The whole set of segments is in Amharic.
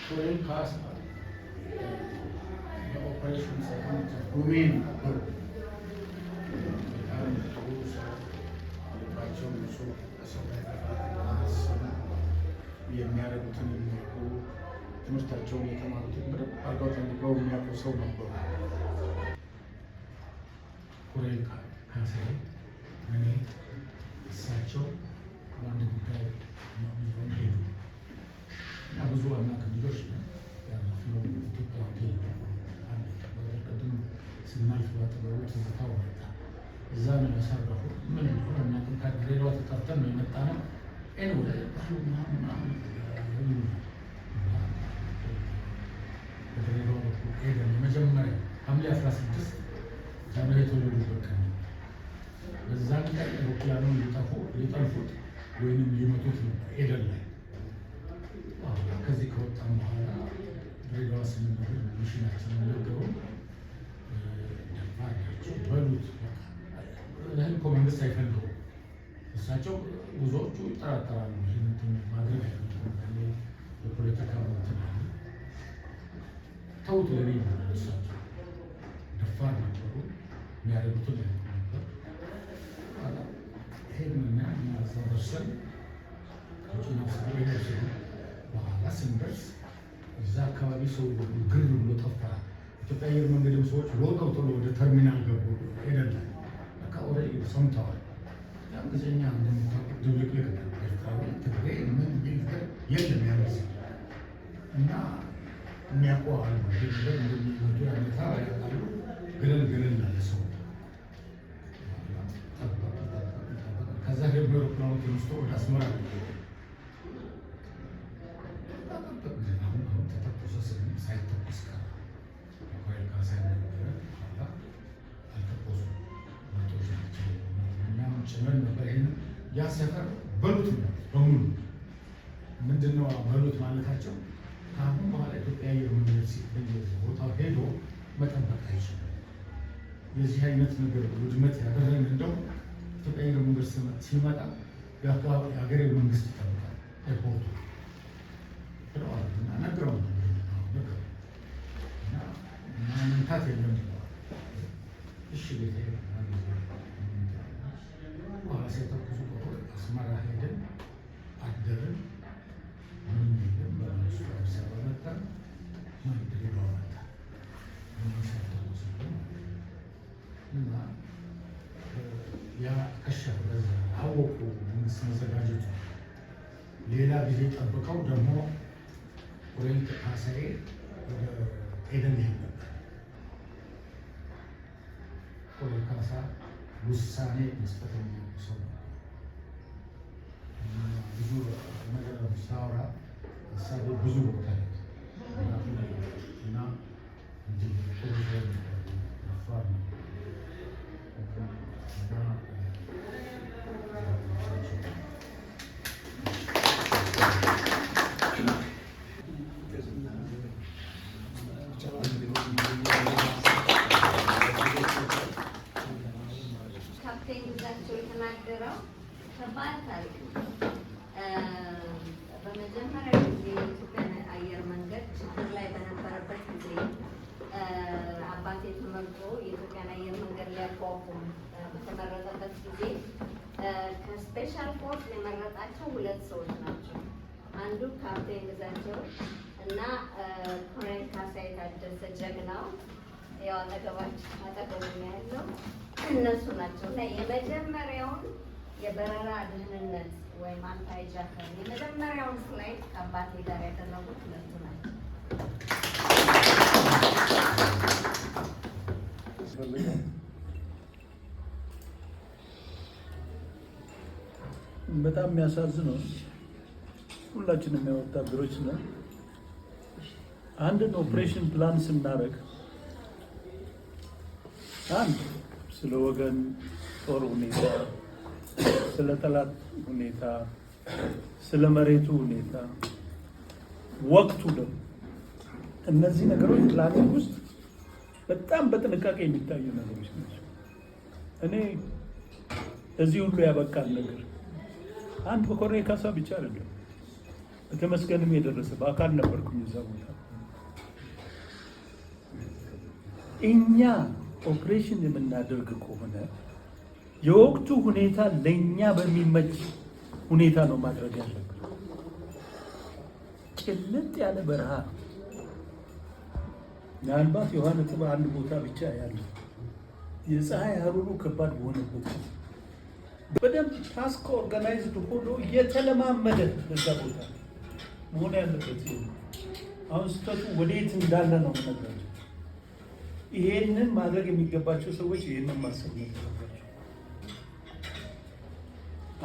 ኮሎኔል ካሳ በኦፕሬሽን domain ነበሩ። በጣም ጥሩ ሰው፣ ልባቸው ንጹህ፣ ለሰው ላይ አያስቡ፣ የሚያደርጉትን የሚያውቁ፣ ትምህርታቸውን የተማሩትን በደንብ አድርገው ጠንቅቀው የሚያውቁ ሰው ነበሩ። ኮሎኔል ካሳዬ፣ እኔ፣ እሳቸው በአንድ ጉዳይ ይዘውን ሄዱ እና ብዙ አናውቅም፣ ልጆች ነን። ያረፍነው ኢትዮጵያ ሆቴል ነው። አንድ ቅድም ስናልፍ ባጠገቡ ትዝታው መጣ። እዛ ነው ያሳረፉ። ምን እንደሆነ አናውቅም። ከድሬዳዋ ተጠርተን ነው የመጣነው። Anyway ምናምን ምናምን ይሉናል። እና በድሬዳዋ በኩል ሄደን የመጀመሪያ ሐምሌ 16 ጃንሆይ የተወለዱበት ቀን ነው። በዛን ቀን ኤሮፕላኑን ሊጠልፉት ወይንም ሊመቱት ነበር ኤደን ላይ። ከዚህ ከወጣም በኋላ ድሬዳዋ ስንነግር mission ኣችንን ነገሩን። ደፋር ናቸው በሉት። ይህን እኮ መንግስት አይፈልገውም። እሳቸው ብዙዎቹ ይጠራጠራሉ። ይህን እንትን ማድረግ አይፈልጉም። ያኔ የፖለቲካ እንትን አለ። ተውት ለኔ ይላሉ እሳቸው። ደፋር ነበሩ። የሚያደርጉትን ያውቁ ነበር። ኋላ ሄድንና እኛ እዛ ደርሰን ከጭና በኋላ ስንደርስ እዛ አካባቢ ሰው ግር ብሎ ጠፋ። ኢትዮጵያ አየር መንገድም ሰዎች ሮጠው ቶሎ ወደ ተርሚናል ገቡ። ሄደን ላይ በቃ already ሰምተዋል። ያን ጊዜ እኛ እንደምታውቁት ድብልቅልቅ ነው። ኤርትራዊ፣ ትግሬ ምን የሚል ነገር የለም ያን ጊዜ። እና የሚያውቁ አሉ። ይሄ ነገር እንደሚመጡ ያመታ ያውቃሉ። ገለል ገለል አለ ሰው። ጠበቅ ጠበቅ ጠበቅ። ከዛ ደግሞ ኤሮፕላኑ ተነስቶ ወደ አስመራ ነው የሄደው። ጠበቅ። አሁን አሁን ተተኮሰ ስንል ሳይተኮስ ቀረ። ኮሎኔል ካሳዬ ነበረ። በኋላ አልተኮሱም። መቶች ናቸው። እኛም ጭነን ነበር። ይሄንን ያ ሰፈር በሉት ነው በሙሉ። ምንድነው በሉት ማለታቸው? ከአሁን በኋላ ኢትዮጵያ አየር መንገድ ቦታው ሄዶ መጠበቅ አይችልም። የዚህ አይነት ነገር ውድመት ያደረግን እንደው ኢትዮጵያ አየር መንገድ ሲመጣ የሀገሬው መንግስት ይጠብቃል airport ኡ ብለዋል እና ነግረውናል። ነገሩ እና ማመንታት የለም ብለዋል። እሺ ጌታዬ። በኋላ ሲተኩሱ አስመራ ሄደን አደርን። ምንም የለም። በማግስቱ አዲስ አበባ መጣን። ማን ድሬዳዋ መጣ። ምንም ሳይተኮስብን እና ያ ከሸፈ። በዛ አወቁ መንግስት መዘጋጀቱ። ሌላ ጊዜ ጠብቀው ደግሞ ኮሎኔል ካሳዬ ወደ ኤደን ይሄድ ነበር። ኮሎኔል ካሳ ውሳኔ መስጠት የሚያውቁ ሰው ነበር። እና ብዙ ነገር ሳወራ ሀሳቤ ብዙ ቦታ ላይ እና እንዲህ ጥሩ ሰው ነበሩ፣ ደፋር ነበሩ እና ካፕቴን ግዛቸው የተናገረው ከባድ ታሪክ ነው። በመጀመሪያ ጊዜ የኢትዮጵያ አየር መንገድ ችግር ላይ በነበረበት ጊዜ አባቴ ተመርጦ የኢትዮጵያን አየር መንገድ ሊያቋቁም በተመረጠበት ጊዜ ከ special force የመረጣቸው ሁለት ሰዎች ናቸው። አንዱ ካፕቴን ግዛቸው እና ኮሎኔል ካሳዬ ታደሰ ጀግናው፣ ያው አጠገባችን አጠገቡ ነው ያለው፣ እነሱ ናቸው። እና የመጀመሪያውን የበረራ ደህንነት ወይም anti hijacker የመጀመሪያውን flight ከአባቴ ጋር ያደረጉት ሁለቱ ናቸው። ያስፈልጋል። በጣም የሚያሳዝነው ሁላችንም ያው ወታደሮች ነን። አንድን operation plan ስናደርግ አንድ ስለ ወገን ጦር ሁኔታ፣ ስለ ጠላት ሁኔታ፣ ስለ መሬቱ ሁኔታ፣ ወቅቱ ደግሞ፣ እነዚህ ነገሮች planning ውስጥ በጣም በጥንቃቄ የሚታዩ ነገሮች ናቸው። እኔ እዚህ ሁሉ ያበቃል ነገር አንድ በኮሎኔል ካሳ ብቻ አይደለም። በተመስገንም የደረሰ በአካል ነበርኩኝ እዛ ቦታ። እኛ ኦፕሬሽን የምናደርግ ከሆነ የወቅቱ ሁኔታ ለእኛ በሚመች ሁኔታ ነው ማድረግ ያለብን። ጭልጥ ያለ በረሃ ምናልባት የውሃ ነጥብ አንድ ቦታ ብቻ ያለ፣ የፀሐይ ሀሩሩ ከባድ በሆነበት፣ በደንብ task organized ሆኖ እየተለማመደ በዛ ቦታ መሆን ያለበት ይሄ ነው። አሁን ስህተቱ ወዴት እንዳለ ነው የምነግራቸው። ይሄንን ማድረግ የሚገባቸው ሰዎች ይሄንን ማሰብ ነበረባቸው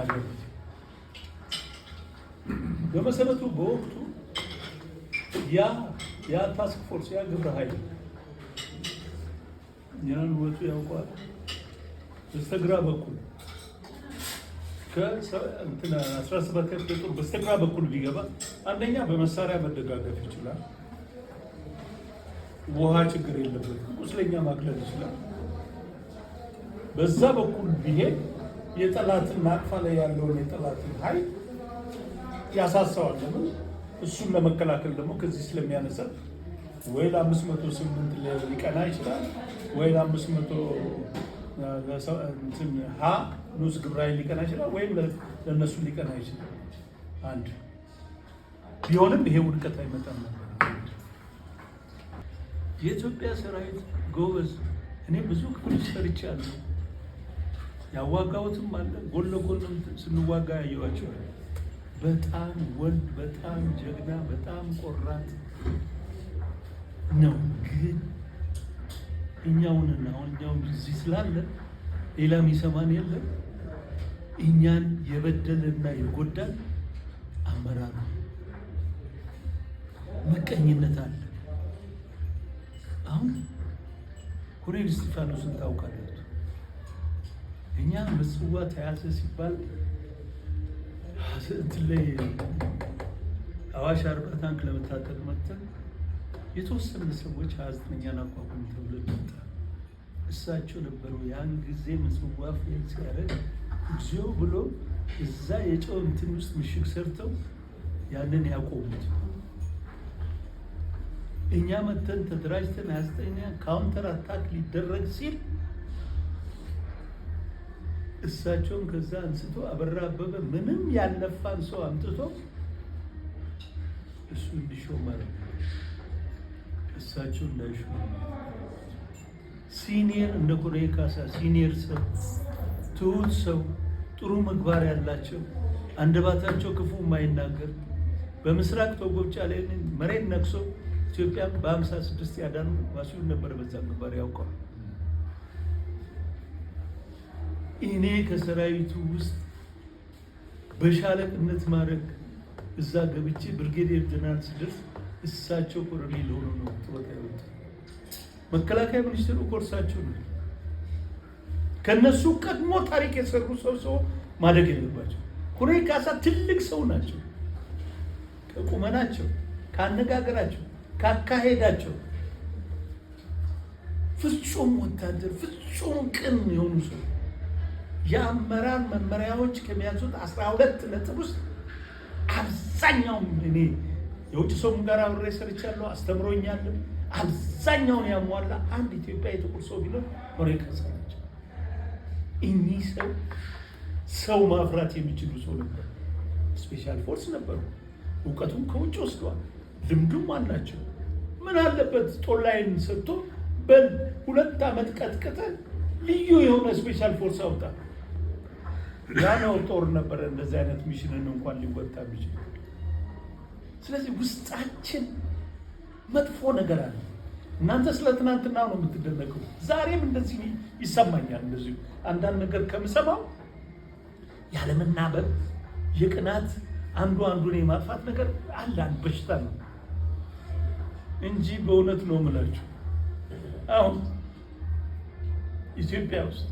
አለበት። በመሰረቱ በወቅቱ ያ task force፣ ያ ግብረ ኃይል፣ ጀነራል ውበቱ ያውቀዋል። በስተግራ በኩል ከ17 ክፍለ ጦር በስተግራ በኩል ቢገባ አንደኛ በመሳሪያ መደጋገፍ ይችላል። ውሃ ችግር የለበትም። ቁስለኛ ማግለል ይችላል። በዛ በኩል ቢሄድ የጠላትን ናቅፋ ላይ ያለውን የጠላትን ኃይል ያሳሰዋል። ለምን እሱን ለመከላከል ደግሞ ከዚህ ስለሚያነሳ ወይ ለ508 ሊቀና ይችላል፣ ወይ ለ500 ሀ ንዑስ ግብረ ኃይል ሊቀና ይችላል፣ ወይም ለእነሱ ሊቀና ይችላል። አንድ ቢሆንም ይሄ ውድቀት አይመጣም ነበር። የኢትዮጵያ ሰራዊት ጎበዝ፣ እኔ ብዙ ክፍል ሰርቻለሁ። ያዋጋሁትም አለ፣ ጎን ለጎንም ስንዋጋ ያየኋቸው፣ በጣም ወንድ፣ በጣም ጀግና፣ በጣም ቆራጥ ነው። ግን እኛውንና አሁን እኛውን እዚህ ስላለ ሌላ የሚሰማን የለም። እኛን የበደለና የጎዳን አመራሩ፣ ምቀኝነት አለ። አሁን ኮሎኔል እስጢፋኖስን ታውቃላችሁ። እኛ ምጽዋ ተያዘ ሲባል እንትን ላይ አዋሽ 40 ታንክ ለመታጠቅ መጥተን የተወሰነ ሰዎች 29ኛን አቋቁም ተብሎ መጣ። እሳቸው ነበሩ ያን ጊዜ ምጽዋ fail ሲያደርግ እግዚኦ ብሎ እዛ የጨው እንትን ውስጥ ምሽግ ሰርተው ያንን ያቆሙት። እኛ መተን ተደራጅተን 29ኛ counter attack ሊደረግ ሲል እሳቸውን ከዛ አንስቶ አበራ አበበ ምንም ያለፋን ሰው አምጥቶ እሱ እንዲሾም ማለት ነው። እሳቸው እንዳይሾሙ senior፣ እንደ ኮሎኔል ካሳ senior ሰው፣ ትሁት ሰው፣ ጥሩ ምግባር ያላቸው፣ አንደበታቸው ክፉ የማይናገር፣ በምስራቅ ቶጎብጫ ላይ መሬት ነክሶ ኢትዮጵያን በ56 ያዳኑ ዋሲሁን ነበረ። በዛ ምግባር ያውቀዋል። እኔ ከሰራዊቱ ውስጥ በሻለቅነት ማድረግ እዛ ገብቼ ብርጌዴር ጀነራል ስደርስ እሳቸው ኮሎኔል ሆኖ ነው ጡረታ የወጡት። መከላከያ ሚኒስትሩ እኮ እርሳቸው ነው። ከነሱ ቀድሞ ታሪክ የሰሩ ሰው ማደግ የለባቸው። ኮሎኔል ካሳ ትልቅ ሰው ናቸው። ከቁመናቸው፣ ከአነጋገራቸው፣ ካካሄዳቸው ፍጹም ወታደር፣ ፍጹም ቅን የሆኑ ሰው፣ የአመራር መመሪያዎች ከሚያዙት 12 ነጥብ ውስጥ አብዛኛውም እኔ የውጭ ሰውም ጋር አብሬ ሰርቻለሁ፣ አስተምሮኛልም። አብዛኛውን ያሟላ አንድ ኢትዮጵያ የጥቁር ሰው ቢኖር ኮሎኔል ካሳ ናቸው። እኚህ ሰው ሰው ማፍራት የሚችሉ ሰው ነበሩ። Special force ነበሩ። እውቀቱም ከውጭ ወስደዋል። ልምዱም አላቸው። ምን አለበት ጦላይን ሰጥቶ በል 2 ዓመት ቀጥቅጠ ልዩ የሆነ special force አውጣ። ያ ነው ጦር ነበረ እንደዚህ አይነት mission ን እንኳን ሊወጣ የሚችል። ስለዚህ ውስጣችን መጥፎ ነገር አለ። እናንተ ስለ ትናንትና ነው የምትደነቀው። ዛሬም እንደዚህ ይሰማኛል። እንደዚሁ አንዳንድ ነገር ከምሰማው ያለመናበብ፣ የቅናት፣ አንዱ አንዱን የማጥፋት ነገር አለ። አንድ በሽታ ነው እንጂ በእውነት ነው የምላችሁ። አሁን ኢትዮጵያ ውስጥ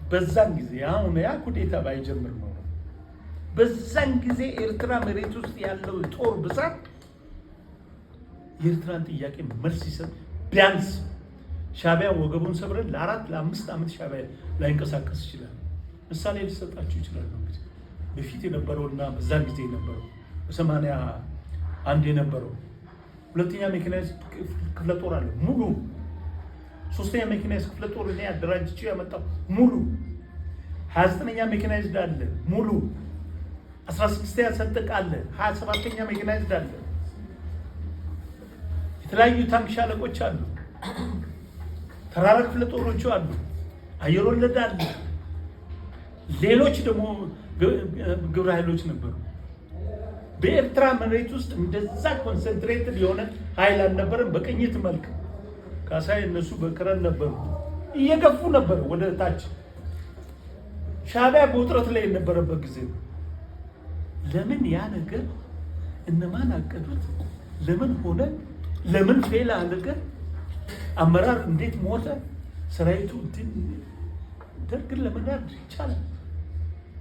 በዛን ጊዜ አሁን ያ ኩዴታ ባይጀምር ኖሮ በዛን ጊዜ ኤርትራ መሬት ውስጥ ያለው ጦር ብዛት የኤርትራን ጥያቄ መልስ ይሰጥ፣ ቢያንስ ሻቢያ ወገቡን ሰብረን ለ4 ለ5 ዓመት ሻቢያ ላይንቀሳቀስ ይችላል። ምሳሌ ሊሰጣችሁ ይችላል። እንግዲህ በፊት የነበረውና በዛን ጊዜ የነበረው፣ በ81 የነበረው ሁለተኛ ሜካናይዝድ ክፍለ ጦር አለ ሙሉ። ሶስተኛ ሜካናይዝድ ክፍለ ጦር እኔ አደራጅቼ ያመጣው ሙሉ። 29ኛ ሜካናይዝድ አለ ሙሉ። 16ኛ ሰንጥቅ አለ። 27ኛ ሜካናይዝድ አለ። የተለያዩ ታንክ ሻለቆች አሉ። ተራራ ክፍለ ጦሮቹ አሉ። አየር ወለድ አለ። ሌሎች ደግሞ ግብረ ኃይሎች ነበሩ። በኤርትራ መሬት ውስጥ እንደዛ concentrated የሆነ ኃይል አልነበረም። በቅኝት መልክ ካሳይ እነሱ በክረን ነበሩ፣ እየገፉ ነበር ወደ ታች። ሻዕቢያ በውጥረት ላይ የነበረበት ጊዜ ነው። ለምን ያ ነገር እነማን አቀዱት? ለምን ሆነ? ለምን fail አደረገ? አመራር እንዴት ሞተ? ሰራዊቱ ደርግን ለመናድ ይቻላል።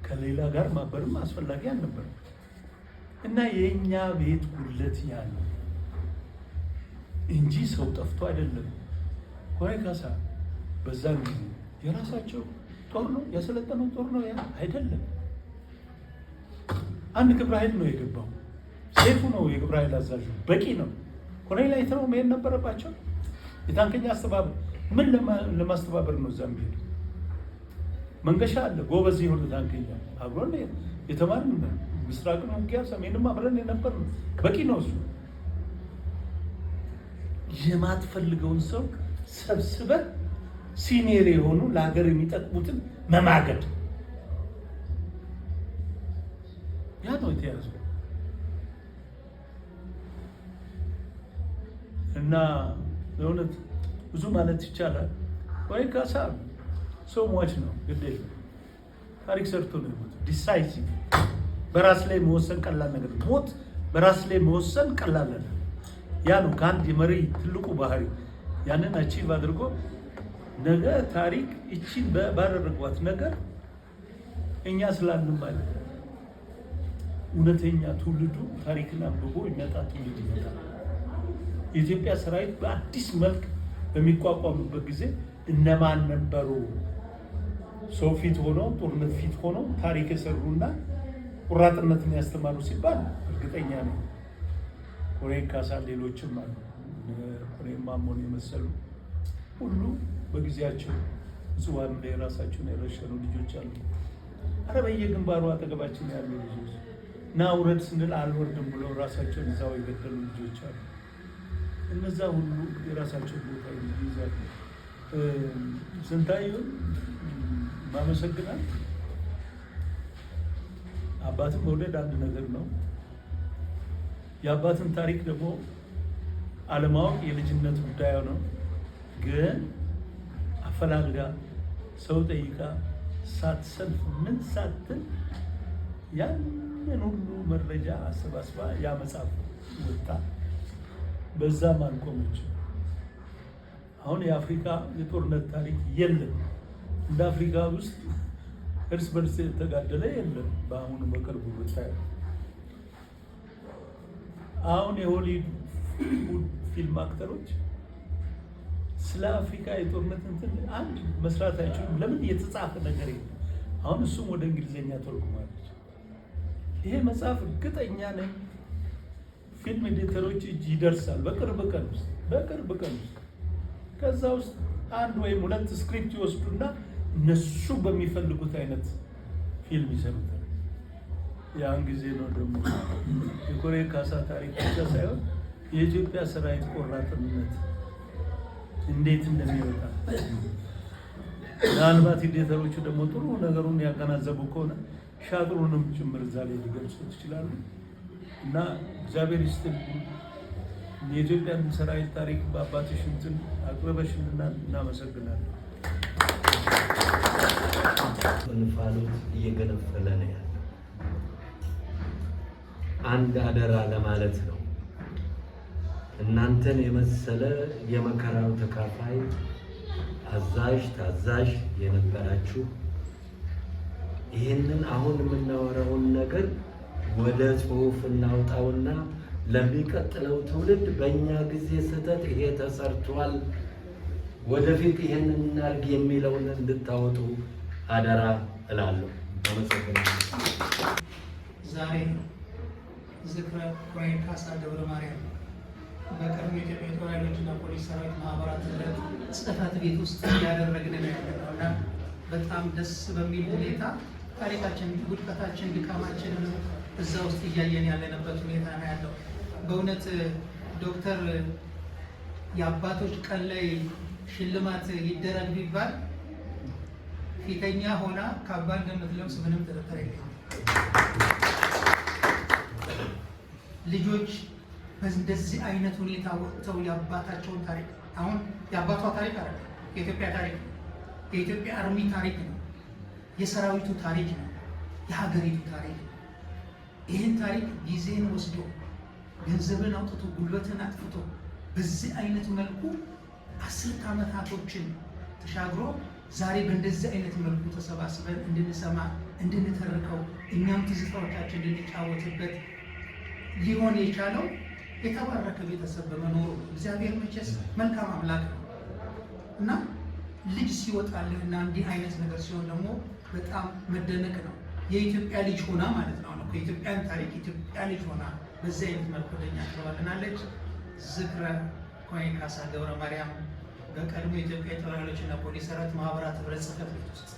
ከሌላ ጋር ማበርም አስፈላጊ አልነበረም። እና የእኛ ቤት ጉድለት ያ ነው እንጂ ሰው ጠፍቶ አይደለም። ኮሬ ካሳ በዛን ጊዜ የራሳቸው ጦር ነው ያሰለጠነው ጦር ነው ያ አይደለም። አንድ ግብረ ኃይል ነው የገባው። ሰይፉ ነው የግብረ ኃይል አዛዡ፣ በቂ ነው። ኮሎኔል አይተነው መሄድ ነበረባቸው። የታንከኛ አስተባበር ምን ለማስተባበር ነው እዛ የሚሄዱ? መንገሻ አለ ጎበዝ የሆነ ታንከኛ አብሮን የተማርን፣ ምስራቅም ውጊያ ሰሜንም አብረን የነበር ነው። በቂ ነው እሱ። የማትፈልገውን ሰው ሰብስበህ senior የሆኑ ለሀገር የሚጠቅሙትን መማገድ፣ ያ ነው የተያዘው። እና በእውነት ብዙ ማለት ይቻላል። ወይ ካሳ ሰው ሟች ነው፣ ግድ የለም፣ ታሪክ ሰርቶ ነው የሞተው። Decisive በራስ ላይ መወሰን ቀላል ነገር ነው። ሞት በራስ ላይ መወሰን ቀላል አይደለም። ያ ነው ከአንድ የመሪ ትልቁ ባህሪ። ያንን achieve አድርጎ ነገ ታሪክ እቺን ባደረጓት ነገር እኛ ስላልን ማለት እውነተኛ ትውልዱ ታሪክን አንብቦ የሚመጣ ትውልድ ይመጣል። የኢትዮጵያ ሰራዊት በአዲስ መልክ በሚቋቋምበት ጊዜ እነማን ነበሩ ሰው ፊት ሆነው፣ ጦርነት ፊት ሆነው ታሪክ የሰሩና ቆራጥነትን ያስተማሩ ሲባል እርግጠኛ ነኝ ኮሎኔል ካሳ፣ ሌሎችም አሉ፣ ኮሎኔል ማሞን የመሰሉ ሁሉ በጊዜያቸው ምጽዋም ላይ ራሳቸውን የረሸኑ ልጆች አሉ። አረ በየግንባሩ አጠገባችን ያሉ ልጆች ና ውረድ ስንል አልወርድም ብለው ራሳቸውን እዛው የገደሉ ልጆች አሉ። እነዛ ሁሉ የራሳቸውን ቦታ ይይዛሉ። ስንታየሁን ማመሰግናል። አባትን መውደድ አንድ ነገር ነው። የአባትን ታሪክ ደግሞ አለማወቅ የልጅነት ጉዳይ ነው። ግን አፈላልጋ፣ ሰው ጠይቃ፣ ሳትሰልፍ ምን ሳትል ያንን ሁሉ መረጃ አሰባስባ ያ መጽሐፍ ወጣ። በዛም አልቆመችም። አሁን የአፍሪካ የጦርነት ታሪክ የለም። እንደ አፍሪካ ውስጥ እርስ በርስ የተጋደለ የለም። በአሁኑ በቅርቡ ብታየው አሁን የሆሊውድ ፊልም actor ኦች ስለ አፍሪካ የጦርነት እንትን አንድ መስራት አይችሉም። ለምን? የተጻፈ ነገር የለም። አሁን እሱም ወደ እንግሊዝኛ ተርጉማለች። ይሄ መጽሐፍ እርግጠኛ ነኝ ፊልም editor ኦች እጅ ይደርሳል በቅርብ ቀን ውስጥ፣ በቅርብ ቀን ውስጥ። ከዛ ውስጥ አንድ ወይም ሁለት script ይወስዱና እነሱ በሚፈልጉት አይነት ፊልም ይሰሩታል። ያን ጊዜ ነው ደግሞ የኮሎኔል ካሳ ታሪክ ብቻ ሳይሆን የኢትዮጵያ ሰራዊት ቆራጥነት እንዴት እንደሚወጣ፣ ምናልባት editor ኦቹ ደግሞ ጥሩ ነገሩን ያገናዘቡ ከሆነ ሻጥሩንም ጭምር እዛ ላይ ሊገልጹት ይችላሉ። እና እግዚአብሔር ይስጥልኝ። የኢትዮጵያን ሰራዊት ታሪክ በአባትሽ እንትን አቅርበሽልና እናመሰግናለን። እንፋሎት እየገነፈለ ነው ያለው። አንድ አደራ ለማለት ነው። እናንተን የመሰለ የመከራው ተካፋይ አዛዥ ታዛዥ የነበራችሁ ይህንን አሁን የምናወራውን ነገር ወደ ጽሁፍ እናውጣውና ለሚቀጥለው ትውልድ በእኛ ጊዜ ስህተት ይሄ ተሰርቷል፣ ወደፊት ይሄንን እናድርግ የሚለውን እንድታወጡ አደራ እላለሁ። አመሰግናለሁ። ዛሬ ዝክረ ኮሎኔል ካሳ ገብረ ማርያም በቀድሞ የኢትዮጵያ ጦር ኃይሎችና ፖሊስ ሰራዊት ማህበራት ህብረት ጽሕፈት ቤት ውስጥ እያደረግን ነው ያለነው እና በጣም ደስ በሚል ሁኔታ ታሪካችን፣ ውድቀታችን፣ ድካማችንን እዛ ውስጥ እያየን ያለንበት ሁኔታ ነው ያለው። በእውነት ዶክተር የአባቶች ቀን ላይ ሽልማት ይደረግ ቢባል ፊተኛ ሆና ካባ እንደምትለብስ ምንም ጥርጥር የለኝም። ልጆች በእንደዚህ አይነት ሁኔታ ወጥተው የአባታቸውን ታሪክ፣ አሁን የአባቷ ታሪክ አይደለም፣ የኢትዮጵያ ታሪክ ነው። የኢትዮጵያ army ታሪክ ነው። የሰራዊቱ ታሪክ ነው። የሀገሪቱ ታሪክ ነው። ይህን ታሪክ ጊዜን ወስዶ፣ ገንዘብን አውጥቶ፣ ጉልበትን አጥፍቶ በዚህ አይነት መልኩ 10 ዓመታቶችን ተሻግሮ ዛሬ በእንደዚህ አይነት መልኩ ተሰባስበን እንድንሰማ፣ እንድንተርከው፣ እኛም ትዝታዎቻችን እንድንጫወትበት ሊሆን የቻለው የተባረከ ቤተሰብ በመኖሩ ነው። እግዚአብሔር መቼስ መልካም አምላክ ነው እና ልጅ ሲወጣልህ እና እንዲህ አይነት ነገር ሲሆን ደግሞ በጣም መደነቅ ነው። የኢትዮጵያ ልጅ ሆና ማለት ነው። አሁን እኮ የኢትዮጵያን ታሪክ የኢትዮጵያ ልጅ ሆና በዚህ አይነት መልኩ ለኛ አቅርባልናለች። ዝክረ ኮሎኔል ካሳ ገብረ ማርያም በቀድሞ የኢትዮጵያ የጦር ኃይሎችና ፖሊስ ሰራዊት ማህበራት ህብረት ጽሕፈት ቤት ውስጥ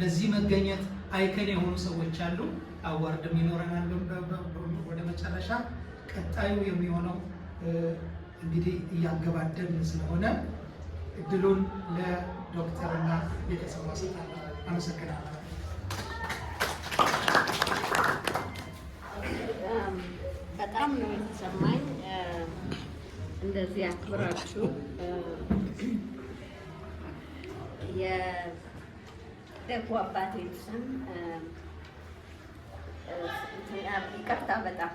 ለዚህ መገኘት icon የሆኑ ሰዎች አሉ። Award ም ይኖረናል ወደ መጨረሻ። ቀጣዩ የሚሆነው እንግዲህ እያገባደድን ስለሆነ እድሉን ለዶክተርና ቤተሰቧ እሰጣለሁ። አመሰግናለሁ። በጣም ነው የተሰማኝ እንደዚህ አክብራችሁ የደጉ አባቴን ስም። ይቅርታ፣ በጣም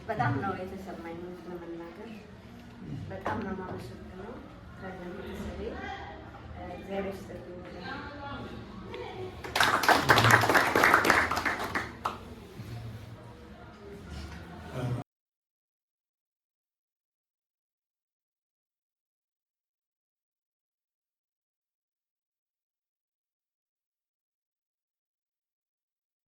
በጣም ነው የተሰማኝ ለመናገር። በጣም ነው የማመሰግነው ከነ ቤተሰቤ። እግዚአብሔር ይስጥልኝ።